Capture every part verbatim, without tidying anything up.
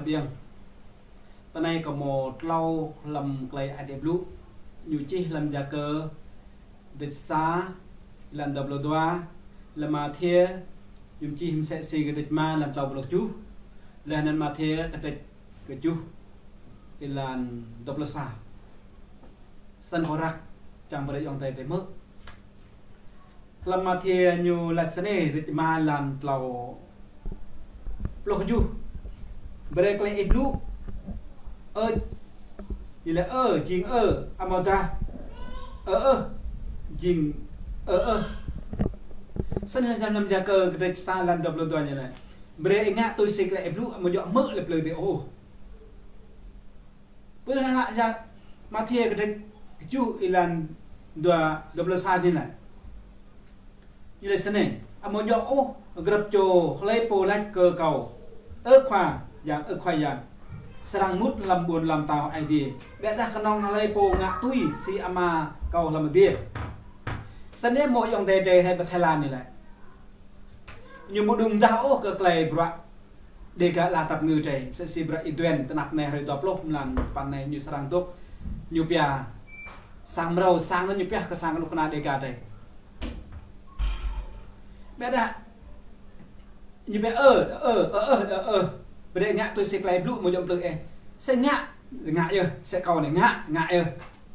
Ƀiă. Pơ anai kâo hmâo tlâo hlăm klei Aê Diê blŭ. Ñu čih hlăm Yakơ kdrêč sa, êlan dua pluh dua, hlăm Mathiơ, ñu čih msĕ si kdrêč rơma, êlan tlâo pluh tơjuh, laih anŭn Mathiơ kdrêč kơjuh, êlan dua pluh sa. Snăn kâo răk čang brơi ayŏng adei drei hmư̆. Hlăm Mathiơ ñu lač snei, kdrêč rơma, êlan tlâo pluh tơjuh: Brơi klei ih blŭ, ơ, ñu lač ơ, jing ơ, amâodah ơ, ơ, jing ơ, ơ. Snăn hlăm, hlăm Yakơ kdrêč sa, êlan dua pluh dua ñu lač: Brơi ih ngă tui si klei ih blŭ, amâo djŏ hmư̆ lĕ plư dih ôh. Pơ hlăk Mathiơ kdrêč kơjuh, êlan dua, dua pluh sa ñu lač. Ñu lač snei: Amâo djŏ ôh grăp čô hlơi pô lač kơ kâo: Ơ Khua Yang, ơ Khua Yang, srăng mŭt hlăm ƀuôn ala mtao Aê Diê, ƀiădah kơnơ̆ng hlơi pô ngă tui si Ama kâo hlăm adiê. Snei hmâo ayŏng adei drei hrơi pơ Thái Lan ñu lač. Ñu ƀu đŭng mdah ôh kơ klei bruă Dega ala dap kngư drei, msĕ si bruă Y Duên, tơnap anai hrơi dua pluh mlan păn anai ñu srăng dôk, ñu pia sang mrâo, sang anŭn ñu pia kơ sang knŭk kna Dega drei. Ƀiădah ñu pia ơ, ơ, ơ, ơ, ơ, ơ. Brơi ngă tui si klei blŭ, amâo djŏ plư ôh. Sĕ ngă, ngă yơh, sĕ kâo anai ngă, ngă yơh.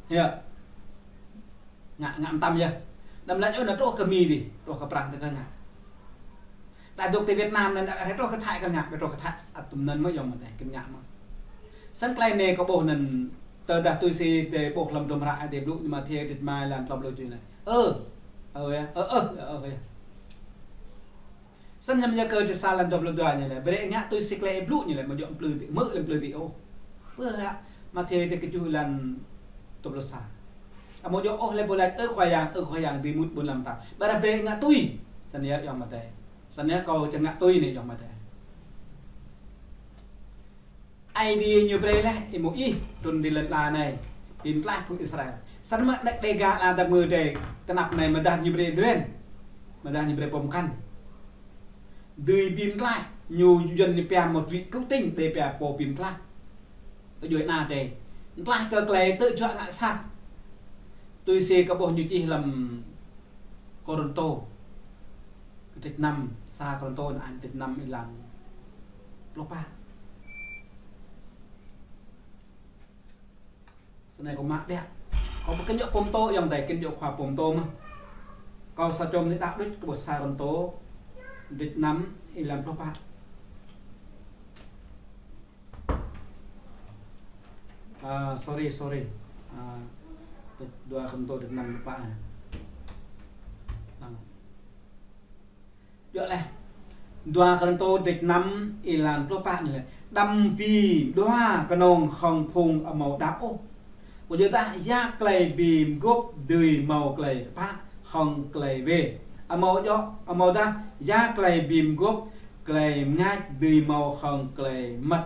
Yơh. Ngă, ngă mơtam yơh. Đăm lač ôh, anăn truh kơ Mi dih, truh kơ Prăng tơ kơ ngă. Đa dôk ti Việt Nam anăn, đa truh kơ Thái kơ ngă, truh kơ Thái, ăt tŭm anăn mơ̆ ayŏng adei, kơ ngă mơ̆. Snăn klei anei kâo ƀuh anăn, tơdah tui si drei ƀuh hlăm hdruôm hră Aê Diê blŭ, ñu Mathiơ kdrêč rơma, êlan tlâo pluh tơjuh ñu lač: Ơ, ơ yơh, ơ, ơ, ơ yơh. Snăn hlăm Yakơ kdrêč sa, êlan dua pluh dua ñu lač: Brơi ngă tui si klei ih blŭ, ñu lač, amâo djŏ plư dih, hmư̆ lĕ plư dih ôh. Pơ hră Mathiơ kdrêč kơjuh, êlan dua pluh sa: Amâo djŏ ôh hlơi pô lač: Ơ Khua Yang, ơ Khua Yang, dưi mŭt ƀuôn ala mtao, ƀiădah brơi ngă tui. Snăn yơh ayŏng adei. Snăn yơh kâo čiăng ngă tui anei ayŏng adei. Aê Diê ñu brơi laih Y-Môis trŭn ti lăn ala anai, bi mtlaih phung Israel. Snăn mơ̆ anak Dega ala dap kngư drei tơnap anai, amâodah ñu brơi Y Duên, amâodah ñu brơi pô mkăn, dưi bi mtlaih, ñu Yuăn ñu pia một vị cứu tinh, drei pia pô bi mtlaih. Kơ djuai ana drei. Mtlaih kơ klei tơjuă ngă sat. Tui si kâo ƀuh ñu čih hlăm Kôrantô kdrêč năm, sa Kôrantô anăn kdrêč năm êlan pluh pă. Snei kâo mă ƀiă. Kâo ƀu kơnơ̆ng pô pơtô, ayŏng adei, kơnơ̆ng khua pô pơtô mơh. Kâo sa čô mơnuih đăo đôč, kâo ƀuh sa Kôrantô kdrêč năm êlan pluh pă. À, sorry, sorry. À, dua Kôrantô kdrêč năm pluh pă anai. À. Djơ̆ laih. Dua Kôrantô kdrêč năm êlan pluh pă ñu lač: Đăm bi đua kơnơ̆ng hŏng phung amâo đăo ôh. Kyuadah ya klei bi mguôp dưi mâo klei kpă hŏng klei wê. Amâo djŏ, amâodah ya klei bi mguôp klei mngač dưi mâo hŏng klei mmăt.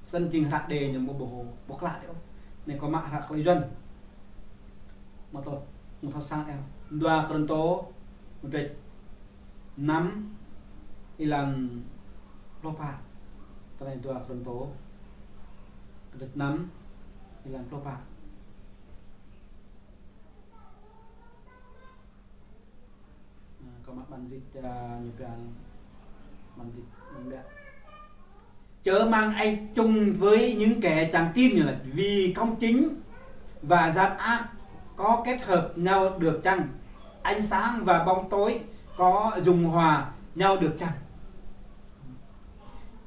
Snăn jing hră Êđê ñu ƀu ƀuh, ƀu klă dih ôh. Anei kâo mă hră klei Yuăn. Mă tŏ, mă tŏ sang eo. Dua Kôrantô, kdrêč năm, êlan pluh pă. Tơlơi dua Kôrantô, kdrêč năm, êlan pluh pă. À, kâo mă bản dịch, à, ñu pia bản dịch, bản dịch. Chớ mang anh chung với những kẻ chẳng tin, nghĩa là vì công chính và gian ác có kết hợp nhau được chăng? Ánh sáng và bóng tối có dung hòa nhau được chăng?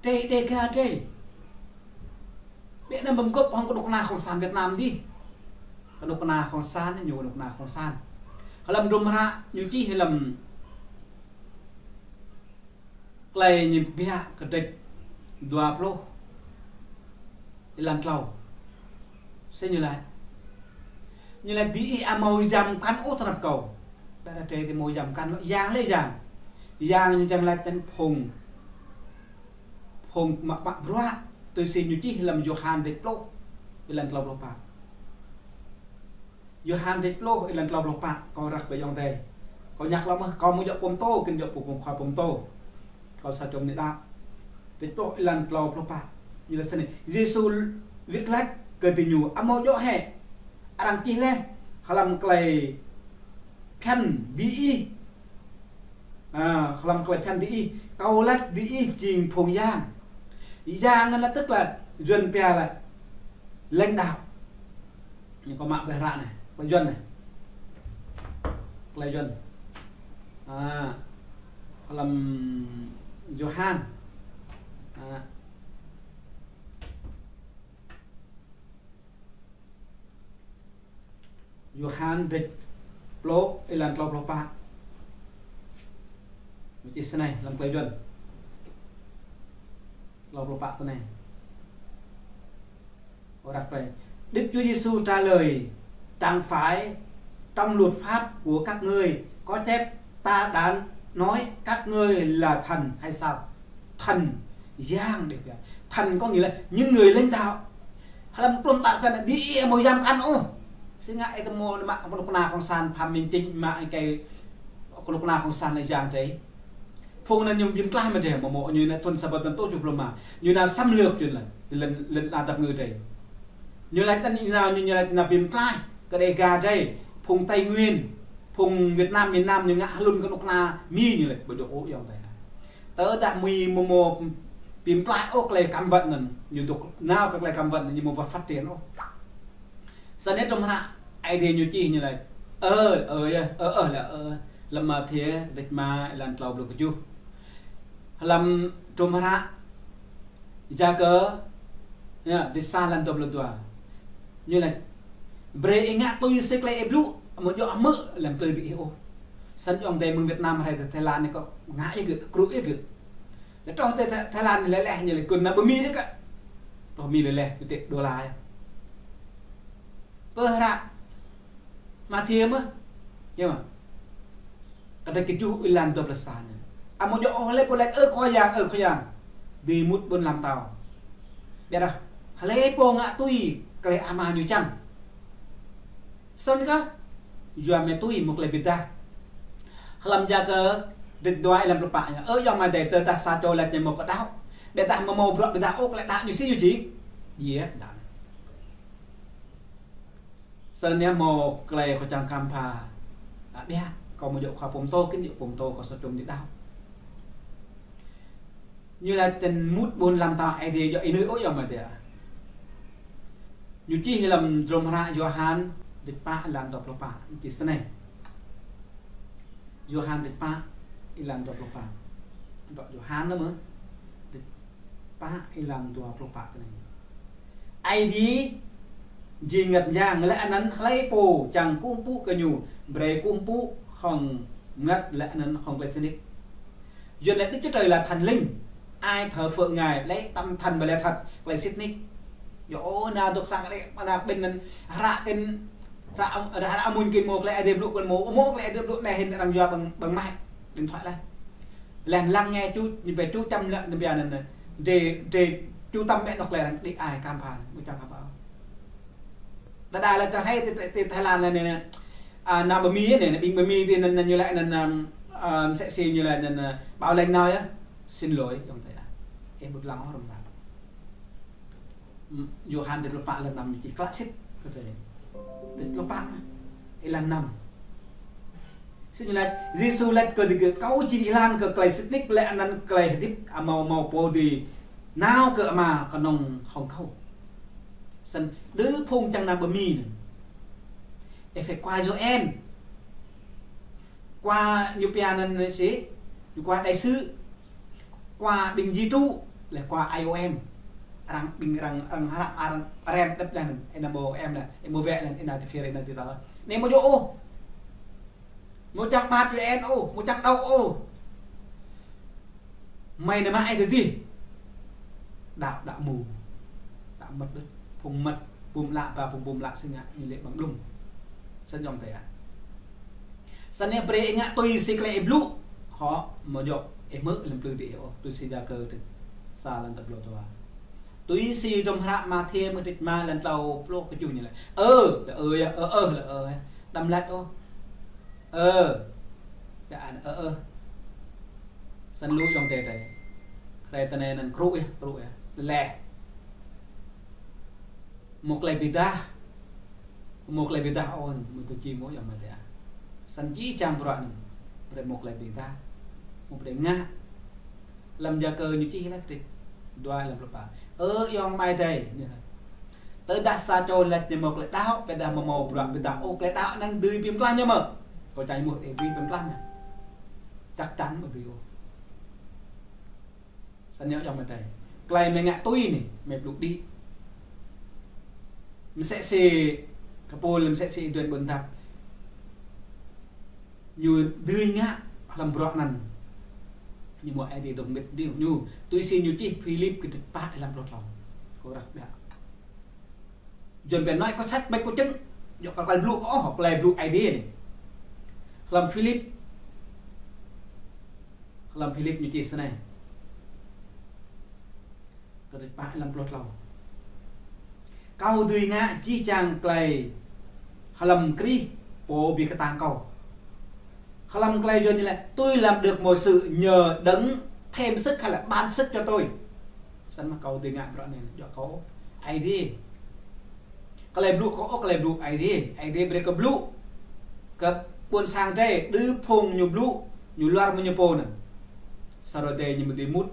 Drei, Dega drei. Ƀiădah ƀu mguôp hŏng kơnuk kơna Cộng sản Việt Nam dih. Kơnuk kơna Cộng sản ñu, kơnuk kơna Cộng sản. Hlăm hdruôm hră ñu čih hlăm Klei Ñu Pơhiăp kdrêč dua pluh, êlan tlâo. Sĭt ñu laĭ. Ñu laĭ: Diih amâo yam mkăn ôh tơnap kâo. Ƀiădah drei dih amâo yam mkăn, yang lĕ yang. Yang ñu čiăng laĭ tơl phung, phung mă bruă, tui si ñu čih hlăm Yôhan kdrêč pluh, êlan tlâo pluh pă. Yôhan kdrêč pluh, êlan tlâo pluh pă, kâo răk brơi ayŏng adei. Kâo ñăk lŏ mơh, kâo amâo djŏ pô pơtô, kơnơ̆ng djŏ phung khua pô pơtô. Kâo sa čô mơnuih đăo. Kdrêč pluh, êlan tlâo pluh pă. Ñu laĭ snei, Yêsu wĭt laĭ kơ diñu: Amâo djơ̆ hĕ arăng čih laih hlăm klei phiăn diih, a, hlăm klei phiăn diih: Kâo laĭ diih jing phung yang. Yang anŭn laĭ tức là Yuan pia là lãnh đạo. Ñu kâo mă ƀơi hră anai, klei Yuan anai. Klei Yuan. A, hlăm Yôhan. A, Yôhan dêč pluh, êlan klâo pluh pă. Ñu čih snei hlăm klei Yuan. Klâo pluh pă tơ anai. Ơ, ră klei. Đức Chúa Giêsu trả lời: Chẳng phải trong luật pháp của các ngươi có chép ta đã nói các ngươi là thần hay sao? Thần, yang đêč pia. Thần có nghĩa là những người lãnh đạo. Hlăm plŏm ta kan di ia mô yam kan ôh. Sĭt ngă ih tơ mô mă kơnuk kơna Cộng sản Phạm Minh Chính mă ih kơ kơnuk kơna Cộng sản là yang đêč. Phung anŭn ñu bi mtlaih mơ̆ đĕ, mơ̆ mơ̆ ñu nao thun sa ƀơ̆t tơntu čuh plŏm mă. Ñu nao xâm lược čun lĕ, lŏn, lŏn ala dap ngư đĕ. Ñu laĭ tơl ñu nao, ñu, ñu laĭ nao bi mtlaih kơ Đêga đĕ, phung Tây Nguyên, phung Việt Nam, miền Nam ñu ngă hlŭn kơnuk kơna Mi ñu laĭ, ƀu djơ̆ ôh yơh tơ. Tơdah Mi mơ̆ mơ̆ bi mtlaih ôh klei cấm vận anŭn, ñu dŏ nao kơ klei cấm vận anŭn ñu mơ̆ wơ̆t phát triển ôh. Snei hrŏm hră Aê Diê ñu čih ñu laĭ: Ơ, ơ yơh, ơ, ơ lĕ, ơ. Hlăm Mathiơ dêč rơma êlan klâo pluh kơjuh. Hlăm hrŏm hră Yakơ, yơh, dêč sa êlan dua pluh dua. Ñu laĭ: Brơi ih ngă tui si klei ih blŭ, amâo djơ̆ hmư̆ lăm plư diih ôh. Snăn ayŏng adei mơ̆ng Việt Nam rai tơ Thái Lan anai kơ ngă yơh gơ̆, krŭ yơh gơ̆. Lĕ truh tơ Thái, Thái Lan anai lĕ lĕ ñu laĭ kơ nao ƀơi Mi yơh kơ. Truh Mi lĕ lĕ, kơ tĕ đô la yơh. Pơ hră Mathiơ mơ̆. Yơh mơ̆. Kơ dêč kơjuh êlan dua pluh sa anai. Amâo djơ̆ ôh hlei pô laĭ: Ơ Khua Yang, ơ Khua Yang, dưi mŭt ƀuôn ala mtao. Biă dah, hlei pô ngă tui klei Ama ñu čang. Snăn kơ, yua mơ̆ tui mơ̆ klei ƀiă dah. Hlăm Yakơ dêč dua êlan pluh pă ñu: Ơ ayŏng amai adei, tơdah sa čô laĭ ñu mâo kơ đaŏ, biă dah mơ̆ mâo bruă ƀiă dah ôh klei đaŏ ñu si ñu jing. Yơh, đaŏ. Snăn yơh mâo klei kâo čang khám phá. Đaŏ biă, kâo mơ̆ djơ̆ khua pô mtô, kơ djơ̆ pô mtô kâo sa čô mơ̆ đaŏ. Ñu laĭ tơl mŭt ƀuôn ala mtao Aê Diê djơ̆ ih nui ôh ayŏng amai adei. Ñu čih hlăm hrŏm hră Yôhan dêč pă êlan dua pluh pă. Ñu čih snei. Yôhan dêč pă êlan dua pluh pă. Dŏ Yôhan anŭn mơ̆. Dêč pă êlan dua pluh pă tơ anai. Aê Diê jing Mngăt Myang, lĕ anăn hlei pô čang kơkuh pơpŭ kơ ñu, brei kơkuh pơpŭ hŏng mngăt lĕ anăn hŏng klei sĭt nik. Yuan laĭ Đức Chúa Trời là Thánh Linh, ai thờ phượng Ngài, lĕ tâm thần và lẽ thật, klei sĭt nik. Yơh, ơ, nao dŏ sang kơ đĕ, mơ̆ng anai ƀing anŭn, hră kơ, hră, hră amuñ kơ mâo klei Aê Diê blŭ kơ mâo, mâo klei Aê Diê blŭ anai hĭn arăng yua ƀơ̆ng, ƀơ̆ng mah, điện thoại laih. Laih lăng nghe chú, ñu pia chú Chăm lĕ, ñu pia anŭn, anŭn. Drei, drei chú tâm ƀĕ anŏ klei arăng đĭ ai khám phá, ƀu čang khám phá. Đa đa lĕ tơ Thái, tơ, tơ, tơ Thái Lan lĕ anai, anai. A, nao ƀơi Mi anai, anai, ƀing ƀơi Mi tơ anŭn, anŭn ñu laĭ anŭn, anŭn, a, msĕ si ñu laĭ anŭn, anŭn, bảo lãnh nao yơh. Xin lỗi, ayŏng adei. Ơ, ƀu lăng ôh hrŏm hră. Yôhan dêč pluh pă êlan năm ñu čih klă sĭt kơ tơ. Dêč pluh pă êlan năm. Sĭt ñu laĭ, Yêsu laĭ kơ digơ̆: Kâo jing êlan kơ klei sĭt nik lĕ anăn klei hơdip, amâo mâo pô dưi nao kơ Ama knŏng hŏng kâo. Snăn đơ phung čang nao ƀơi Mi anŭn. Ih phải qua U N. Qua ñu pia anŭn si, ñu qua đại sứ, qua ƀing di trú, lĕ qua I O M. Arăng ƀing arăng, arăng hră, arăng rem đĕp lĕ anŭn, ih nao ƀơi M lĕ, ih ƀơi W lĕ, ih nao ti phiêr, ih nao ti tơ. Anai mâo djơ̆ ôh. Mâo čang ƀat U N ôh, mâo čang đaŏ ôh. Mơi nao mă ih tơ dih. Đaŏ, đaŏ mơ̆. Đaŏ mơ̆t đôč. Phung mơ̆t, bum lă, ba phung bum lă sĭt ngă ñu lĕ ƀơ̆ng blŭng. Snăn ayŏng adei ah. Snăn anai brei ih ngă tui si klei ih blŭ. Hŏ, mơ̆ djơ̆ ih hmư̆ lăm plư diih ôh, tui si Yakơ dêč sa êlan dua pluh dua. Tui si hrŏm hră Mathiơ mơ̆ dêč rơma êlan klâo pluh kơjuh ñu laĭ. Ơ, lĕ ơ yơh, ơ, ơ, lĕ ơ yơh. Đăm laĭ ôh. Ơ. Yơh anŭn, ơ, ơ. Snăn lu ayŏng adei adei. Hrơi tơ anai anŭn krŭ yơh, krŭ yơh. Leh. Mơ̆ klei ƀiădah, mơ̆ klei ƀiădah ôn, mơ̆ tui či mơ̆ yŏng mơ̆ tê a. Săn či čang bruă anŭn, brơi mơ̆ klei ƀiădah, mơ̆ brơi ngă, lăm Yakơ ñu čih lĕ kơtĭt dua lăm pluh pă. Ơ yŏng mơ̆ tê, ñu. Tơdah sa čô laĭ ñu mơ̆ klei đaŏ, ƀiădah mơ̆ mơ̆ bruă ƀiădah ôh klei đaŏ anŭn dưi ƀing pơklaih ñu mơ̆. Kâo čang mơ̆ ê dưi ƀing pơklaih ñu. Chắc chắn mơ̆ dưi ôh. Săn ñu yŏng mơ̆ tê. Klei mơ̆ ngă tui anai, mơ̆ blŭ đĭ. Mơsĕ si kơpul, mơsĕ si ih dŏ ƀôn tap. Ñu dưi ngă hlăm bruă anŭn. Ñu mơ̆ ai dê dŏng mĭt đĭ ñu. Tui si ñu čih Philip kơtĭt pă lăm pluh tlâo. Kâo răk ƀiă. Yuan pia nói có sách mách có chứng. Yua kơ klei blŭ kơ ôh, klei blŭ Aê Diê anai. Hlăm Philip. Hlăm Philip ñu čih snei. Kơtĭt pă lăm pluh tlâo. Kâo dưi ngă či čang klei hlăm Krist pô ƀing kơtang kâo. Hlăm klei Yuan ñu lĕ, tôi làm được mọi sự nhờ Đấng thêm sức hay là ban sức cho tôi. Săn mơ̆ kâo dưi ngă bruă anai, yua kơ Aê Diê. Klei blŭ kơ ôh, klei blŭ Aê Diê. Aê Diê brơi kơ blŭ. Kơ ƀôn sang drei, đơ phung ñu blŭ, ñu luar mơ̆ ñu pô anŭn. Sa rơdê ñu mơ̆ dưi mŭt.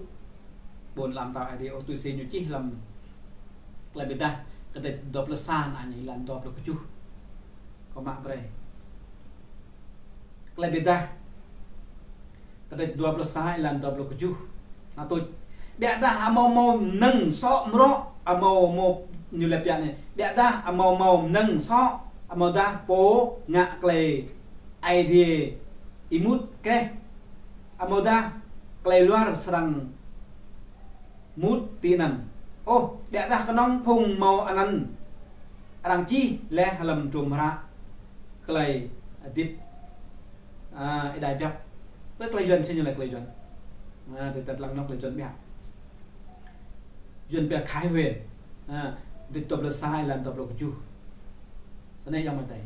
Ƀôn lăm tao Aê Diê ôh tui si ñu čih lăm klei ƀiădah, kơtĭt dua pluh sa anai, êlan dua pluh kơjuh. Kâo mă brơi. Klei ƀiădah. Kơtĭt dua pluh sa êlan dua pluh kơjuh. Nao tuč. Ƀiădah amâo mâo mơnơ̆ng sŏ mrŏ, amâo mâo ñu lĕ pia anai. Ƀiădah amâo mâo mơnơ̆ng sŏ, amâodah pô ngă klei Aê Diê ih mŭt kreh. Amâodah klei luar srăng mŭt ti anŭn. Ôh, ƀiădah kơnơ̆ng phung mâo anăn arăng čih lĕ hlăm hdruôm hră klei hơdip. A, ih đai biăp. Ƀơi klei Yuan sĭt ñu lĕ klei Yuan. A, tơdah lăng nŏk klei Yuan biăp. Yuan pia khai huen. A, kơtĭt dua pluh sa êlan dua pluh kơjuh. Snei yŏng mơ̆ tê.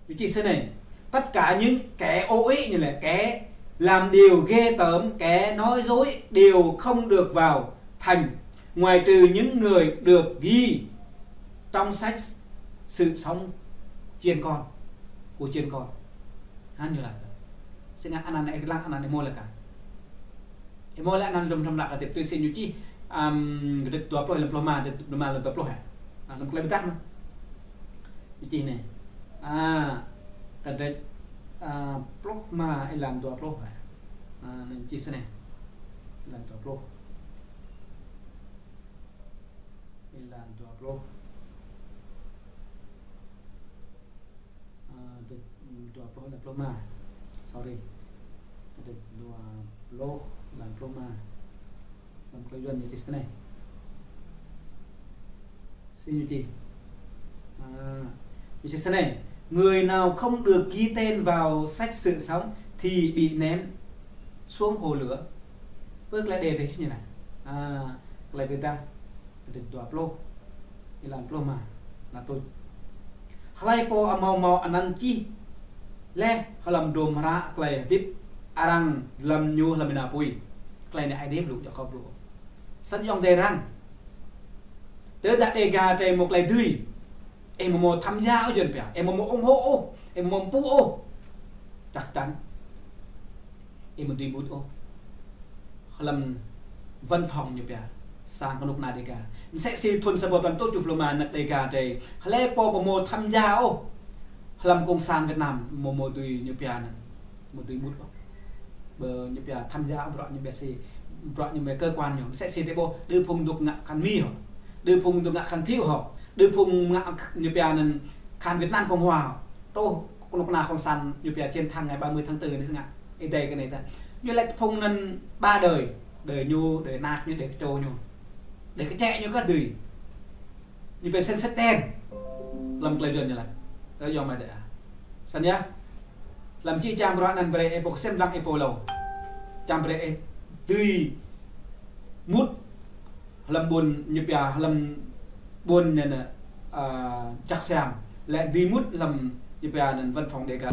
Ñu čih snei, tất cả những kẻ ô uế, ñu lĕ kẻ làm điều ghê tởm, kẻ nói dối đều không được vào thành, ngoài trừ những người được ghi trong sách sự sống chiên con, của chiên con. Hăn ñu laĭ. Sĭt ngă anăn ih lăng anăn ih mơ̆ lĕ kah. Ih mơ̆ lĕ anăn dŏm dŏm lăk kơ tĭp tui si ñu čih, am, kơtĭt dua pluh lăm pluh ma, kơtĭt pluh ma lăm dua pluh hă. A, lăm klei ƀiădah mơ̆. Ñu čih anai. A, kơtĭt, a, pluh ma êlan dua pluh hă. A, anŭn čih snei. Êlan dua pluh. Êlan dua pluh. A, kơtĭt dua pluh lăm pluh ma. Sorry. Kơtĭt dua pluh lăm pluh ma. Lăm klei Yuan ñu čih snei. Si ñu čih. A, ñu čih snei. Người nào không được ghi tên vào sách sự sống thì bị ném xuống hồ lửa. Ƀơi klei đe tê ñu anai. A, klei ƀiădah. Kơtĭt dua pluh. Êlan pluh ma. Nao tuč. Hlơi pô amâo mâo anăn čih lĕ hlăm hdruôm hră klei hơdip arăng dlăm ñu hlăm ênao apui. Klei anai Aê Diê blŭ, yua kơ kâo blŭ. Săn yŏng dê răng. Tơdah Đêga drei mâo klei dưi. Ih mơ̆ mâo tham gia ôh Yuan pia. Ih mơ̆ mâo ủng hộ ôh. Ih mơ̆ mâo pŭ ôh. Chắc chắn. Ih mơ̆ dưi mŭt ôh. Hlăm văn phòng ñu pia. Sang kơnuk kơna Đêga. Mơsĕ si thŭn sa rơbâo păn rơtuh tơjuh pluh ma anăk Đêga drei. Hlơi pô mơ̆ mâo tham gia ôh. Hlăm Cộng sản Việt Nam mơ̆ mâo dưi ñu pia anăn. Mơ̆ dưi mŭt ôh. Ƀơi ñu pia tham gia bruă ñu pia si. Bruă ñu pia cơ quan ñu. Mơsĕ si tê ƀôh. Đơ phung dŏ ngă khan Mi hŏ. Đơ phung dŏ ngă khan Thiệu hŏ. Đơ phung ngă ñu pia anăn khan Việt Nam Cộng Hòa hŏ. Truh kơnuk kơna Cộng sản ñu pia chiến thắng ngày ba mươi tháng tư anai ngă. Ih đei kơ anai ta. Ñu lĕ phung anăn ba đời. Đời ñu, đời anak ñu, đời kơčô ñu. Đời kơčĕ ñu kah dưi. Ñu pia sân sĕt đen. Lăm klei Yuan ñu laĭ. Ơ yŏng mơ̆ tê a. Săn yơh. Lăm či čang bruă anăn brơi ih pô kơsem lăng ih pô hlâo. Čang brơi ih dưi mŭt hlăm ƀôn ñu pia hlăm ƀôn ñu anăn, a, Čăk Siam. Lĕ dưi mŭt hlăm ñu pia anăn văn phòng Đêga.